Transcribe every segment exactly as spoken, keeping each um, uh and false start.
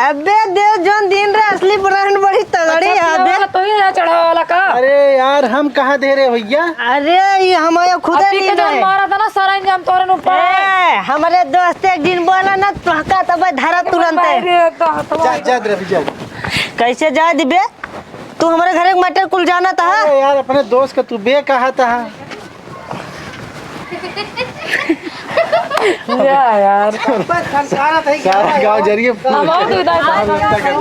अबे दे, जौन दिन रहे असली ब्रांड बड़ी तगड़ी है, अबे। वाला तो ही है चढ़ावा वाला का? अरे यार, हम कहाँ दे रहे भैया? अरे, ये हमारे खुदे अभी के दिन जौन रहे। मारा था ना सारा इंजाम तोरे ऊपर है। ए, हमारे दोस्त एक दिन बोला ना, तोहका तब धरा तुरंत। अरे, तो, तो जा, जा, रवि, जा। कैसे जा दिबे? तू हमारे घरे के matter कुल जानत हा? अरे यार, अपने दोस्त का तू बे कहा था। या यार। सारा गाँव जरिए। हम बहुत उदास हैं।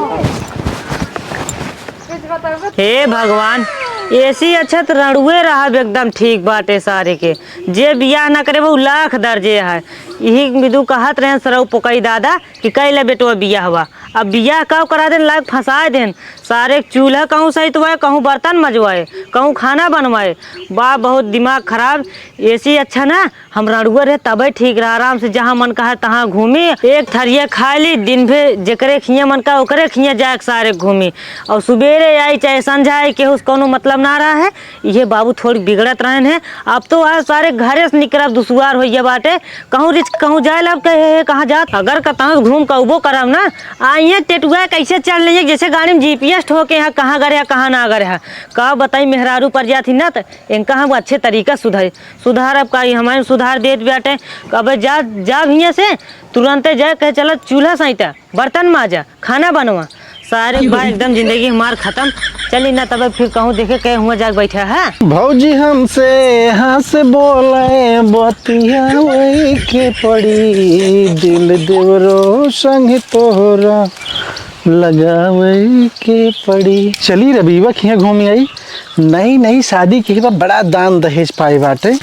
हे भगवान, एसी अच्छा त रड़ुए रहब एकदम ठीक बाटे सारे के। जे बियाह ना करे वो लाख दर्जे है। यही बिदु कहत रहे सरऊ पोकई दादा कि कैले बेटवा बियाह हुआ। अब बियाह का करा देन, लाग फंसाए देन। सारे चूल्हा कहूँ सहितवाए, कहूँ बर्तन मजवाए, कहूँ खाना बनवाए। बा बहुत दिमाग खराब। एसी अच्छा ना, हम रड़ुआ रहे तबे ठीक रहा, आराम से जहाँ मन कहा तहाँ घूमी, एक थरिया खाए ली, दिन भे जेकरे खिया मन कहा ओकरे खिया जाए के सारे घूमी। और सुबेरे आई चाहे संझा आई, केहू से कौनो मतलब ना रहा है। ये बाबू थोड़ी बिगड़त रहन है। अब तो आज सारे घरे से निकलब दुसुआर होइया बाटे। कहूँ रिच कहूँ जाए लब कहे है, कहाँ जात? अगर कतहूँ घूम कउबो करब ना, आइए टेटुआ कैसे चढ़ लेइए, जैसे गाड़ी में जीपीएस ठोके हैं, कहाँ गड़े हैं, कहाँ ना गड़े हैं। का बताई, मेहरारू पर जात ही ना, त इनका हम अच्छे तरीका सुधारी। सुधार अब का, ई हमारे सुधार देत बाटे। अब जा, जा हियाँ से, तुरंते जाए, कहे, "चला चूल्हा सैता, बर्तन माजा, खाना बनवा।" सारे बा एकदम जिंदगी हमार खत्म। चली ना तब फिर कहूँ देखे के हुआ जाके बैठा है। भौजी हमसे हंस बोले बतियावे के पड़ी, दिल देवरो संग तोहरा लगावे के पड़ी। चली रबीवा खिया घूम आई, नई नई शादी की बा, बड़ा दान दहेज पाए बाटे।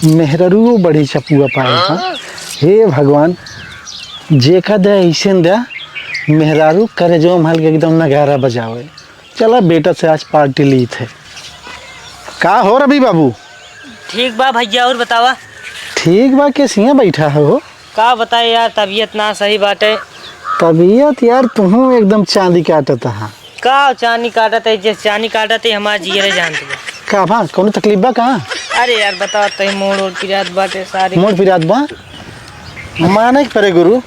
मेहरारू बड़ी चपुआ पाए बा। हे भगवान, जेका दे ऐसे दे, मेहरारू करे जो महल के एकदम नगारा बजावे। चला बेटा से आज पार्टी ली थे। का हो रवि बाबू? ठीक बा भैया, और बतावा? ठीक बा, कैसिया बैठा हो? का बताए यार, तबीयत ना सही बाटे। तबीयत यार, तुहूँ एकदम चांदी काटत हा। का चानी काटत है, जे चानी काटत है, हमार जियरे जानत बा। का भा, कौनो तकलीफ बा का? अरे यार, बताओ, तई मोड़ ओड़ पिरात बाटे सारी। मोड़ पिरात बा? माने के परे गुरु,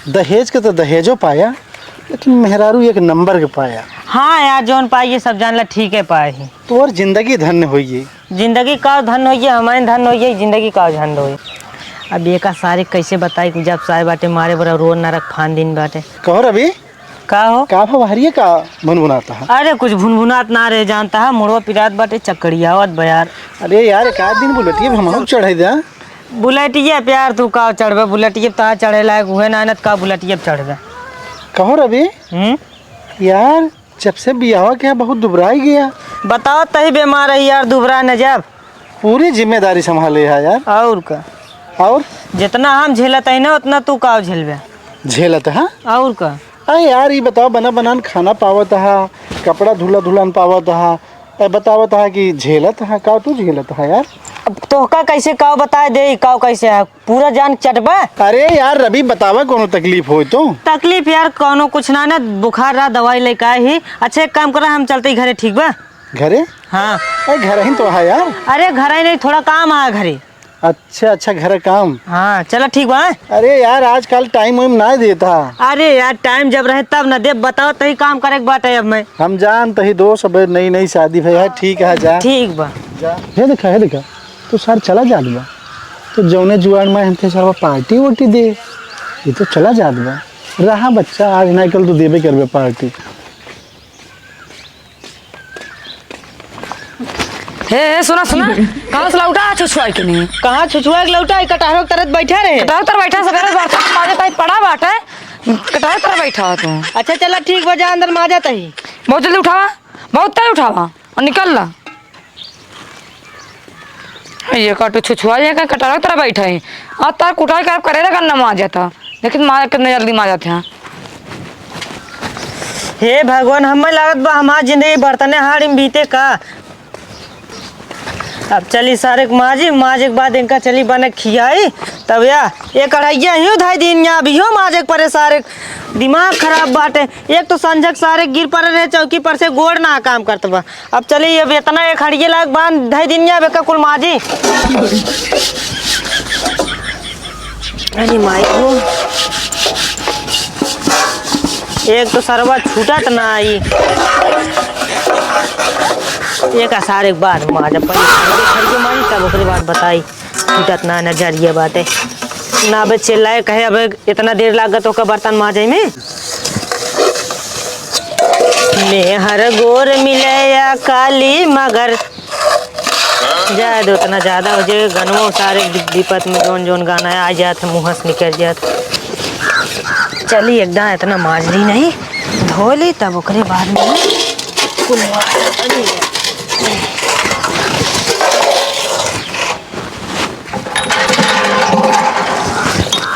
दहेज के तो दहेजो पाया, लेकिन मेहरारू एक नंबर के पाया। हाँ यार, जौन पाई ये सब जान ला, ठीक है पाए ही। तोर जिंदगी धन्य होइए। जिंदगी का धन्य होइए, हमारे धन्य होइए, जिंदगी का धन्य होइए। अब ये का सारे कैसे बताई कि जब साए बाटे मारे बड़ा रोड नरक फान दिन बाटे। कहो रवि, का हो? का भा बहरिया का भुनभुनाता है? अरे कुछ भुनभुनात ना रहे, जानता है, मुड़वा पिरात बाटे, चक्करियावत बा यार। अरे यार, एक आध दिन बुलेटिया भी हम चढ़े दे। बुलेटिया प्यार तू का चढ़बे, बुलेटिया ता चढ़े लायक हुए ना, ना त का बुलेटिया पे चढ़बे। कहो रवि, हम्म? यार, जब से बियाहवा के बहुत दुबराई गया। बताओ, तही बीमार है यार, दुबरा न जब। पूरी जिम्मेदारी संभाले है यार। और का? और? जितना हम झेलत है ना, उतना तू का झेलबे? झेलत है? और का? अरे यार, ये बताओ, बना बनान खाना पावत हा, कपड़ा धुला धुलान पावत हा, ए बतावत हा कि झेलत हा, का तू झेलत हा यार? अब तोहका कैसे काव बताए दे, काव कैसे है, पूरा जान चटबा। अरे यार रवि, बतावा, कोनो तकलीफ होय तो? तकलीफ यार, कोनो कुछ ना, ना बुखार रहा, दवाई लेके आए ही। अच्छा, एक काम करा, हम चलते ही घरे, ठीक बा? घरे? हाँ। ए, घर ही तो है यार। अरे, घर ही नहीं, थोड़ा काम आ घरे। अच्छा, अच्छा, घर काम। हाँ, चला, ठीक बा। अरे यार, आजकल टाइम वाइम ना देता। अरे यार, टाइम जब रहे तब ना दे, बताओ, तही काम करे के बाटे अब मैं। हम जान तही दोस्त, अब नई नई शादी भई है, ठीक है, जा। ठीक बा। जा। हे देखा, हे देखा, तो सर चला जात बा, तो जौने जुआन में हमके सरवा पार्टी वार्टी दे, ये तो चला जात बा। रहा बच्चा, आज ना कल तो देबे करबे पार्टी। हे, हे, सुना, सुना। कहाँ से लौटा है छुछुआ के नहीं? कहाँ छुछुआ के लौटा है? कटहरो के तरफ बैठा रहे। कटहरो तर बैठा, सवेरे बरसात माजे ताई पड़ा बाटे। कटहरो तर बैठा है तू। अच्छा, चला, ठीक बा, जा अंदर माजा तही। बहुत जल्दी उठावा, बहुत तेज उठावा और निकल ला। ये काटू छुछुआ, ये कहीं कटहरो तर बैठा है। आ तार कुटाई कर करे रखा नमाज आता। लेकिन मार कितने जल्दी मार जाते हैं। हे भगवान, हमें लागत बा हमार जिंदगी बर्तने हाड़ी में बीते का। अब चली सारे के माजी, माजे के बाद इनका चली बने खियाई। तब या, ये कढ़ैया हियो धाई दिन या, अब इहो माजे के परे सारे, दिमाग खराब बाटे। एक तो संझक सारे गिर पड़े रहे चौकी पर से, गोड़ ना काम करत बा। अब चली, अब इतना एक हड़िए लाग बांध धाई दिन या, अब एका कुल माजी। अरे माई हो, एक तो सरवा छूटत ना आई। एक असार एक बार माजा पहले खरीदे, खरीदे माजी, तब ओकरे बाद बताई। छूटत ना नजरिया बाटे। ना बे चिल्लाए कहे, "अब इतना देर लागत ओकर बर्तन माजे में।" मेहर गोर मिले या काली मगर जाए दो, उतना ज्यादा हो जाए, गनवा सारे वि-, विपत में जौन जौन गाना है, आ जात है, मुँह से निकल जात। चली, एकदम इतना माज ली नहीं, धो ली, तब ओकरे बाद में कुल मार।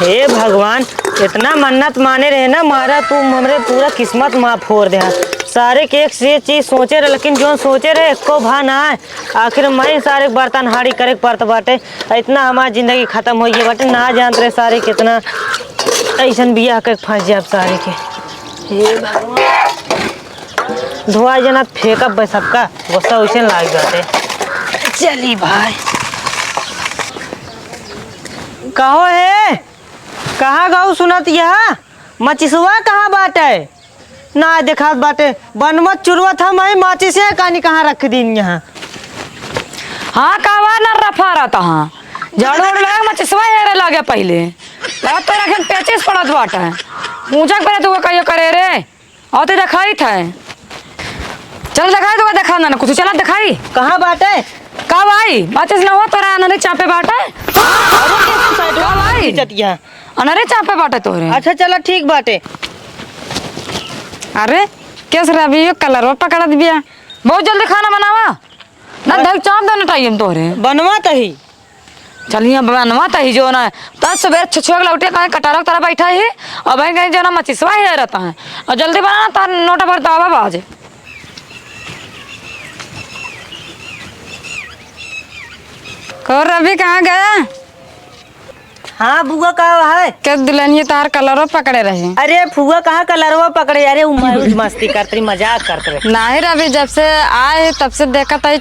हे भगवान, इतना मन्नत माने रहे ना मारा, तू हमरे पूरा किस्मत माँ फोर दे। सारे के एक से चीज सोचे रहे, लेकिन जौन सोचे रहे, एको भा ना है। आखिर मैं सारे के बर्तन हाड़ी करे के पड़त बाटे। इतना हमार जिंदगी खत्म हो गई बाटे, ना जानत रहे सारे कितना ऐसन बियाह के फंस जाब सारे के। हे भगवान, धोआ जना फेंकब बे सबका, गुस्सा वैसे लाग जाते। चली भाई, कहो हे, कहाँ गऊ सुनत यह? मचिसवा कहाँ बाटे? ना देखात बाटे, बनवत चुरवत हम हई, माचिसे कानी कहाँ रख दीन यहाँ। हाँ, कहवा ना रफा रहता हाँ। झाड़ू उड़ू लगा, मचिसवा हेरे लगे पहिले। तब तो रखे पेचिस पड़त बाटे। पूछा के पहिले तू कहियो करे रे। और तो देखाई था। चल देखाई तो देखा ना, ना कुछ चला देखाई। कहाँ बाटे? का भाई? माचिस ना हो तोरा, अनरे चापे बाटे। अरे, का भाई? खींचत यहाँ। अनरे चापे बाटे तोरे। अच्छा, चला, ठीक बाटे। अरे, केस रवि यो कलरवा पकड़त बिया। बहुत जल्दी खाना बनावा। ना, अरे। धक चाप देना टाइम तोरे। बनवा तही। चलिए, बनवा तही जो ना। तब सुबह छ-, छुआ के लौटे, कहीं कटारा उतारा बैठा ही। और भाई कहीं जो ना मचिसवा ही रहता है। और जल्दी बनाना, तार नोटा भर दावा बाजे। कहो रवि, कहाँ गया? हाँ बुआ, का है? के दुल्हनिया तार कलरवा पकड़े रही। अरे फुआ, कहाँ कलरवा पकड़े? अरे उ मौज मस्ती करत रही, मजाक करत रही। नाही रवि, जब से आए तब से देखत है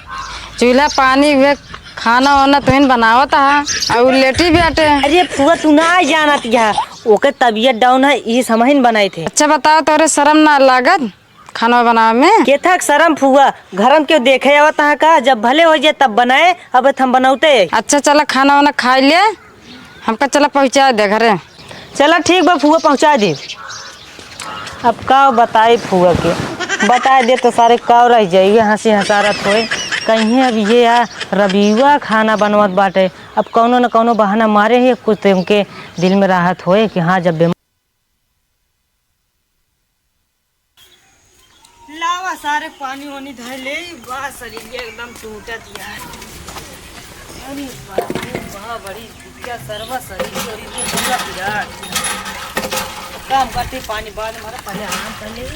चूल्हा पानी हुए, खाना वाना तुहिन बनावत है और लेटी भी आटे। अरे फुआ, तू ना जानत यह, ओके तबीयत डाउन है, ई समहिन बनाए थे। अच्छा बताओ, तोरे शर्म ना लागत? खाना बनावे में? केथक शरम फुआ, घर में केहू देखे आवत है का? जब भले हो जाए तब बनाए, अब हम बनौते। अच्छा चला खाना वाना खाई ले, हमका चला पहुँचा दे घरे। चला ठीक बा फुआ, पहुँचा दे। अब का बताई फुआ के, बताए दे तो सारे का रह जाई, ये हँसी हँसारत होए। कहीं अब ये आ रबियुआ खाना बनवत बाटे, अब कौनो न कौनो बहाना मारे ही कुछ तो उनके दिल में राहत होए कि हाँ जब बीमार लावा सारे पानी वानी धर ले, बा शरीर एकदम टूटत यार। अरे बाप रे, बा बड़ी दिक्कत, सरवा शरीर, शरीर में पूरा पिरात। काम करते पानी बाद में, पहले आराम कर ले।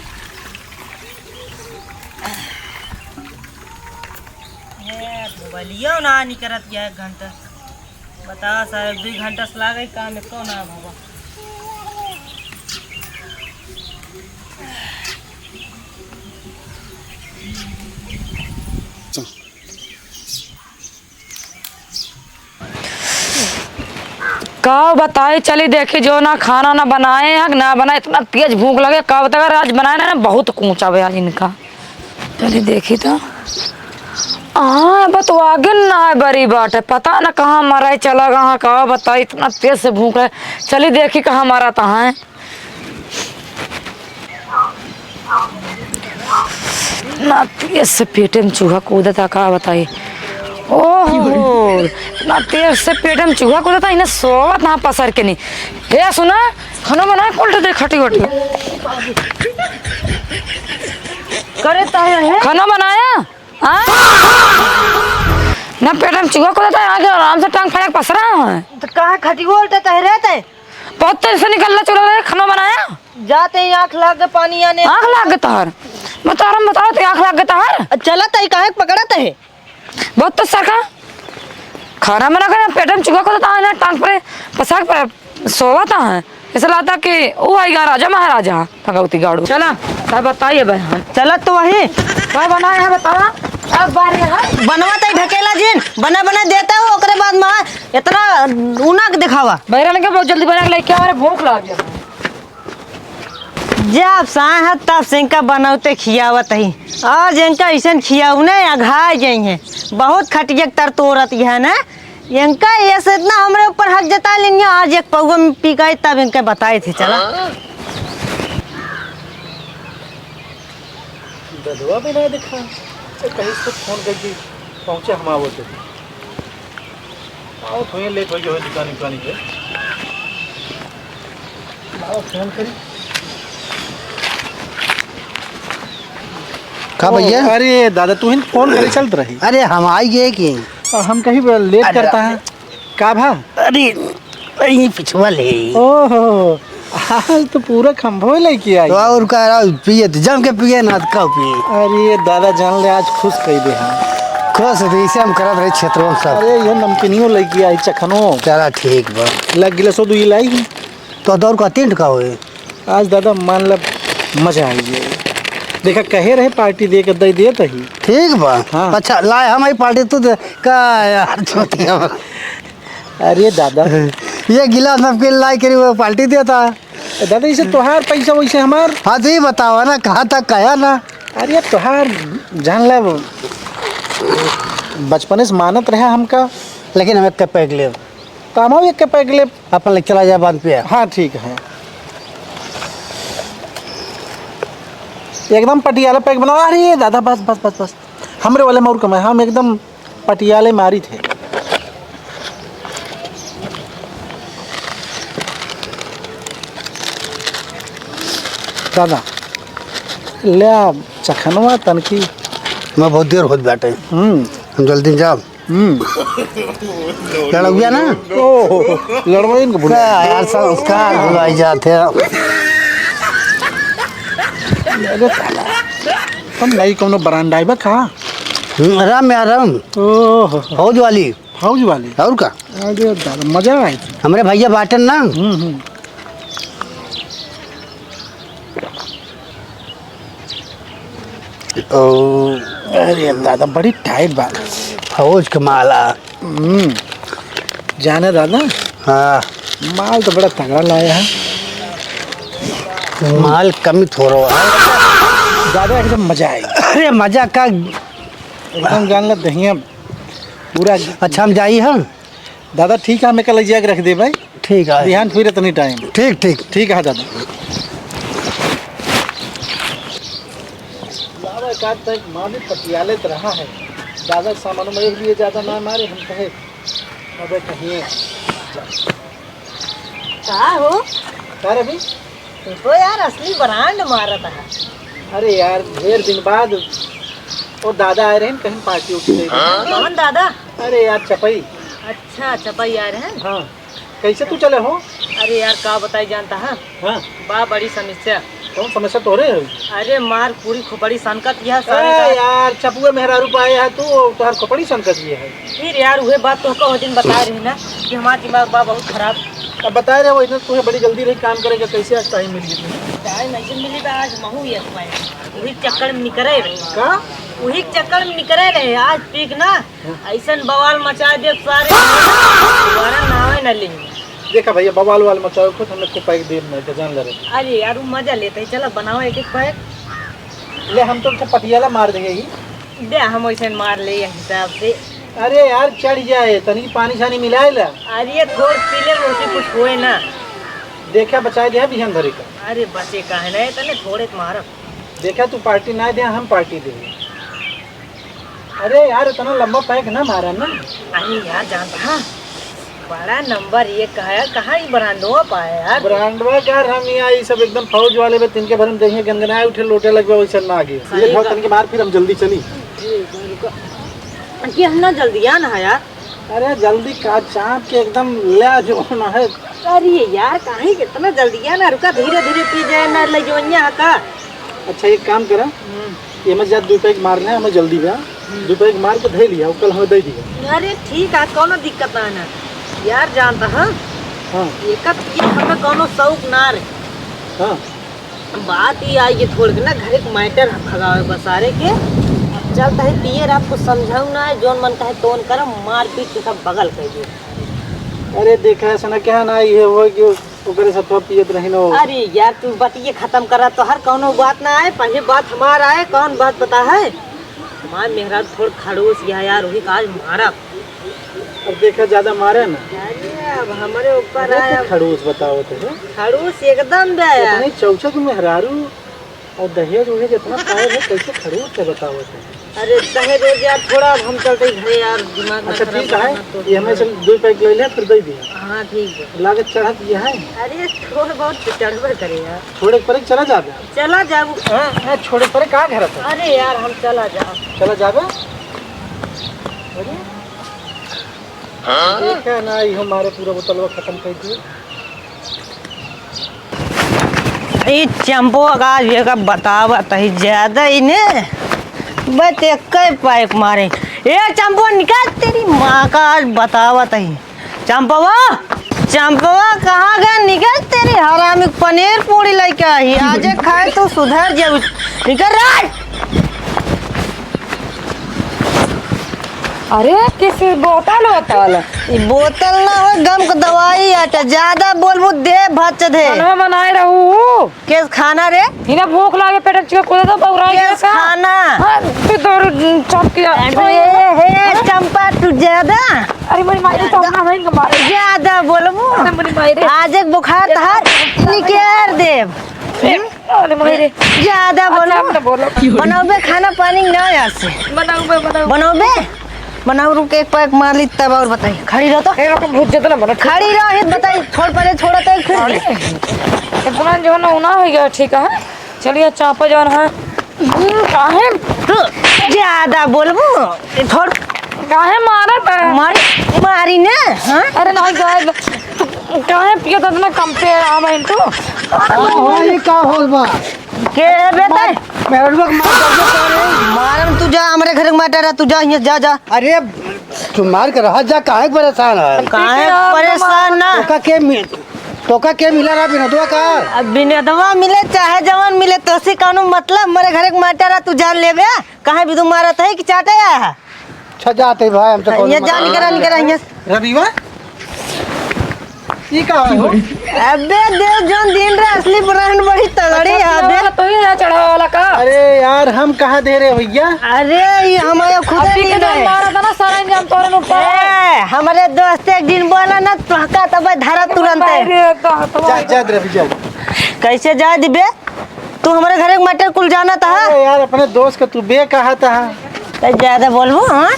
हे, मोबाइलियो ना निकरत या एक घंटा। बता सारे, दुई घंटा से लागे काम एको ना भवा। का बताई, चली देखी जो ना खाना ना बनाए हैं, ना बनाए, इतना तेज भूख लगे। का बताए, अगर आज बनाए ना, ना बहुत कूचा बे आज इनका। चली देखी तो। हाँ, बतवागिन ना है बड़ी बात है, पता ना कहाँ मराई चला गया, का बताई, इतना तेज से भूख है। चली देखी कहाँ मरा तो है। ना तेज से पेटे में चूहा कूदता, का बताई। ओहो, ना तेज से पेटे में चूहा कूदता, इन्हें सोवत ना पसर के नहीं। हे सुना, खाना बना, उल्टे दे खटी वटी। करे ताहे है? खाना बनाया? हाँ? ना पेटे में चूहा कूदता है, आगे आराम से टांग फड़क पसरा है। तो कहाँ खटी उल्टे ताहे रहते? बहुत तेज से निकल रहा चूल्हा रे, खाना बनाया? जाते ही आँख लाग गए पानी आने। आँख लाग गए तोहर? मैं तोहर हम बताओ तो आँख लाग गए तोहर? चला तई काहे पकड़त है? बहुत तो सरका खाना मना करे, पेट में चूहा को तो है ना, टांग पर पसार पर सोवत है। ऐसा लगता कि वो आएगा राजा महाराजा, भगवती गाड़ू। चला, तब बताइए भाई। हाँ, चला तो वही। का बनाए है बतावा? अब बार यहाँ बनवा तई ढकेला जिन, बना बना देता हूँ, ओकरे बाद में इतना उनक दिखावा। बैरन के बहुत जल्दी बना के लेके आ, हमारे भूख लग गया। जब साय है तब से इनका बनौते खियावत ही। आज इनका ऐसन खियाऊ ने अघाय गई हैं। बहुत खटिया के तर तोरत है ना। इनका ये से इतना हमरे ऊपर हक जता लेंगे। आज एक पौवा में पी गए तब इनके बताए थे चला। ददवा भी ना दिखा। तो कहीं से फोन करके पहुँचे हम आवत है। आओ, थोड़ी लेट हो गई हो दुकान उकान पे। आओ, फोन करी। का ओ, भैया? अरे दादा, तू ही फोन करे चलत रही। अरे, हम आई गए कि? आ, हम कहीं लेट अरे। करता है। का भा? अरे, यही पिछवा ले। ओहो, आज तो पूरा खंभो लेके आई। तो और का रहा, पिए तो जम के पिए ना, तो का पिए? अरे दादा, जान ले, आज खुश कई दे हम। खुश तो इसे हम करत रहे क्षेत्रों सब। अरे, ये नमकीनियो लेके आई, चखनो। चला ठीक बा। लग गिला सो दुई लाई। तो दौर का तीन का होए? आज दादा मान ला मजा आई जाए। देखा, कहे रहे पार्टी दे के दे देत ही। ठीक बा। हाँ। अच्छा, लाए हम आई पार्टी, तू दे। का यार, छोटिया बा। अरे दादा। ये गिलास नमकीन लाई करी, वो पार्टी देता। दादा, इसे तोहार पैसा वैसे हमार। हाँ, तो ये बतावा ना, कहाँ तक कहा ना। अरे तोहार जान ला, बचपने से मानत रहा हमका। लेकिन हम एक पैक लेब। तो हम एक पैक लेब। अपन ले चला जाए बांध पे। हाँ, ठीक है। एकदम पटियाला पैक बनाओ। अरे दादा, बस, बस, बस, बस। हमरे वाले में और कम है, हम एकदम पटियाले मारी थे। दादा, ले आ चखनवा तनकी। मैं बहुत देर होत बाटे। हम्म। हम जल्दी जाब। हम्म। लड़ौया ना? ओहो, लड़वाइन को भुला। का यार, संस्कार भुलाई जात है। अरे साला, हम नहीं कोनो बरांडा बा का? हम्म, आराम में आराम। ओहो। फौज वाली। फौज वाली? और का? अरे दादा, मजा आई। हमरे भैया बाटन ना। हम्म, हम्म। ओ, अरे दादा, बड़ी टाइट बा। फौज के माला। हम्म, जाने दादा। हाँ। माल तो बड़ा तगड़ा लाया है। माल कमी थोड़ो है। दादा, एकदम मजा आई। अरे, मजा का? एकदम जान ला, दहिया पूरा। अच्छा, हम जाई हम। दादा, ठीक है, हमें कल जाके रख दे भाई। ठीक है। बिहान फिर इतनी टाइम। ठीक, ठीक। ठीक है दादा। लावा, एक आध पैक मार भी पटियाले तो रहा है। दादा, सामानों में एक लिए ज्यादा ना मारे, हम कहे, अबे कहिए। का हो? का रवि? तू तो यार असली ब्रांड मारत है। अरे यार, ढेर दिन बाद वो दादा आए रहे, कहीं पार्टी उठी दे दे। कौन दादा? अरे यार, चपई। अच्छा, चपई आए रहे? हाँ। कैसे तू चले हो? अरे यार, का बताई जानता है? हाँ। बा बड़ी समस्या। कौन समस्या तोरे है? अरे मार पूरी खोपड़ी सनकत यह सारे ए का। यार, चपुए मेहरारू पाए है तू, तोहर खोपड़ी सनकत ये है। फिर यार, उहे बात तोहका वो दिन बताए रही ना कि हमार दिमाग बा बहुत खराब। अब बताए रहे वो इधर, तुम्हें बड़ी जल्दी रही काम करेगा, कैसे आज टाइम मिल गया तुम्हें? टाइम ऐसे मिली बा, आज महू यस पाए। वही चक्कर में निकरे रहे। का? वही चक्कर में निकरे रहे, आज पीक ना ऐसन बवाल मचा दे सारे, दोबारा नावे न लेंगे। देखा भैया, बवाल वाल मचाओ, खुद हमें को पैक देब नहीं तो जान ले रहे। अरे यार, वो मजा लेते ही, चला बनाओ एक एक पैक। ले, हम तो पटियाला मार देंगे ही। दे, हम वैसे मार ले ये हिसाब से। अरे यार, चढ़ जाए, तनी पानी छानी मिलाए ला। अरे, ये थोड़ पी ले, वैसे कुछ होए ना। देखा, बचाए दे बिहान भरे का। अरे, बचे काहे ना, तने थोड़े मारब। देखा, तू पार्टी ना दे, हम पार्टी दे। अरे यार, इतना लंबा पैक ना मारा ना। अरे यार, जानता है, बड़ा नंबर एक का है, कहाँ ही ब्रांडवा पाया यार? ब्रांडवा का यार, हम यहाँ ये सब एकदम फौज वाले बे, तिनके भर में देखिए, गनगनाए उठे, लोटे लगवा, वैसे ना आगे। सही ये बहुत बात। तनिक मार, फिर हम जल्दी चली। ठीक है, रुको। कि हम ना जल्दी आना है यार। अरे जल्दी का, चाप के एकदम ले आ जो ना है। अरे यार, काहे के इतना जल्दी आना, रुका, धीरे धीरे पी जाए ना, ले जो यहाँ का। अच्छा, एक काम करा, हम्म। ये मत जा, दो पैक मारना है, हमें जल्दी बा। हम्म। दो पैक मार के धे लिया, वो कल हमें दे दिया। अरे ठीक है, कोनो दिक्कत ना है ना। यार जानता है, हाँ। ये का पिए हमें कोनो शौक ना रे। हाँ। बात ये आई, ये थोड़ के ना घरे के मैटर भगावे बसारे के। चल तही पिए रात को समझाऊ ना है, जौन मन कहे तौन कर, मारपीट के सब बगल कर दे। अरे देखा, ऐसा ना क्या ना, ये हो कि ओकरे सथवा पियत रही ना। अरे यार, तू बतिये खत्म करा, तोहर कौनो बात ना आए, पहले बात हमार आए, कौन बात पता है? हमार मेहरारू थोड़ खड़ूस गया यार, वही का आज मारब। अब देखा, ज्यादा मारे ना। अरे, अब हमरे ऊपर अरे, आया। तो खड़ूस बतावत है। खड़ूस एकदम बे यार। इतनी चौचक मेहरारू और दहेज वहेज इतना पाए है, कैसे खड़ूस है बतावत है? अरे, दहेज वहेज यार, थोड़ा अब हम चलते ही घरे यार, दिमाग ना अच्छा, खराब ठीक है, करना तो ये हमें चल दो पैक ले ले, फिर दे दिया। हाँ, ठीक है। लागत चढ़त ये है। अरे, थोड़ा बहुत तो चढ़बे करे यार। छोड़े परे चला जाबे। चला जाबू। हाँ, हाँ, छोड़े परे कहाँ घर है? अरे यार, हम चला जाब। चला जाबे? अरे? हाँ? देखा ना, इहो मारे पूरा बोतलवा खत्म कर दिए। ई चंपो का ये का बतावा तही ज्यादा ही ने। बस एक ही पैक मारे। ए चंपो निकल, तेरी माँ का आज बतावा तही। चंपवा, चंपवा कहाँ गए? निकल, तेरी हरामी पनीर पूरी लेके आई। आज खाए तो सुधर जाऊ। निकल रे। अरे, किस बोतल, बोतल? ई बोतल ना हो, गम के दवाई आटा। ज्यादा बोलबू, दे भच दे। खाना बनाए रहू। केस खाना रे? इना भूख लागे, पेट चिका कूदा तो बौरा केस गया का? खाना? हाँ, तू तो चौक किया। अरे, हे, चंपा, तू ज्यादा अरे, मेरी माई रे, तो ना है इनका मारे। ज्यादा बोलबू। अरे, मेरी माई रे। आज एक बुखार था, निकेर देब। अरे, माई रे। ज्यादा अच्छा, बोलबू। आप ना बोलो। बनौबे खाना पानी ना यहाँ से। बनाऊबे, बनाऊबे। बनौबे? बनाऊ, रुक, एक पैक मार ली तब और बताई। खड़ी रह तो। ए, रुको, भूत जितना बना। खड़ी रह, ये बताई, छोड़ पहले, छोड़ा तो फिर। अरे, इतना जो ना, ना हो गया, ठीक है। चलिए, चापा जौन है। हम्म, काहे? तू ज्यादा बोलबू, थोड़ काहे मारत है? मारी, मारी ने, हाँ? अरे नहीं, गाय, तू काहे पियत इतना कम पे आ बहन तू? हाँ, ये का होल बा? के बेटा? मेहररुआ के मार दे, का रे? मारम तू जा, हमरे घर के माटर है, तू जा, यहाँ जा, जा। अरे, तू मार के रहा जा, काहे परेशान है? काहे परेशान ना? तोका के मि-, तोका के मिला रहा विनोदवा का? अब विनोदवा मिले चाहे जवान मिले, तोसे कौनो मतलब? हमरे घर के माटर है, तू जान लेबे। काहे भी तू मारत है कि चाटे आया है? अच्छा, जाते भाई, हम तो कौनो ये जा, मतलब निकरा, निकरा, यहाँ से। रविवा, ई का हो? अबे देव, जौन दिन रे असली ब्रांड बड़ी तगड़ी है, अबे। तो ये चढ़ावा वाला का? अरे यार, हम कहाँ दे रहे भैया? अरे, ये हमारे खुद अभी के दिन जौन है। मारा था ना, सारा इंजाम तोरे ऊपर है। ए, हमारे दोस्त एक दिन बोला ना, तोहका तब धरा तुरंत है। अरे, तो, तो जा, जा, रवि, जा। कैसे जा दिबे? तू हमरे घरे के मटर कुल जानत ह? अरे यार, अपने दोस्त के तू बे कहत ह। त ज्यादा बोलबू, हाँ?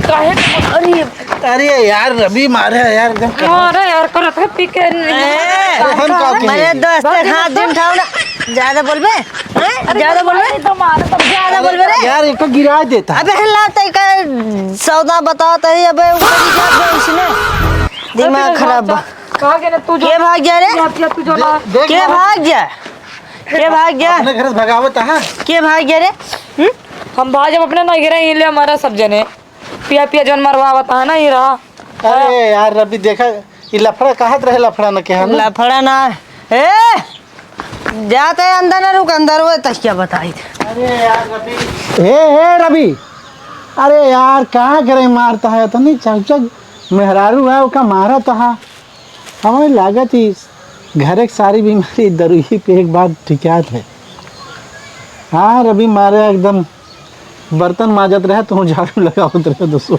काहे? अरे, अरे यार, रवि मारे है यार, एकदम कहाँ? अरे यार, करत है पी के नहीं। ए, अरे हम का कहे? मेरे दोस्त के हाथ जिन ठाव ना। ज्यादा बोलबे? हैं? अरे ज्यादा बोलबे? भाई, तो मारे तो ज्यादा बोलबे रे? यार, एक तो गिरा देता। अबे हिला तई का सौदा बतावत है, अबे ऊपर ही जात बे इसने। दिमाग अरे खराब बा। कहाँ गए ना तू जो के भाग गया रे? तू जो ना। देख के ना। भाग गया? के भाग गया? अपने घर से भगावत है। के भाग गया रे? हम्म? हम भाग जब अपने नहीं गिरे, ये ले हमारा सब जने। पिया पिया जौन मरवावत है ना, ये रहा। अरे यार, रवि देखा, ये लफड़ा कहत रहे, लफड़ा न के है ना? लफड़ा ना। ए! जाते अंदर ना रुक, अंदर वो तकिया बताई थे। अरे यार, रवि। हे, हे, रवि। अरे यार, कहाँ करे मारता है? इतनी चौचक मेहरारू है, ओका मारत है। हमें लागत ही घरे के सारी बीमारी दरुई पे एक बार ठिकात है। हाँ, रवि मारे एकदम बर्तन माजत रहे, तू झाड़ू लगावत रहे दोस्तों।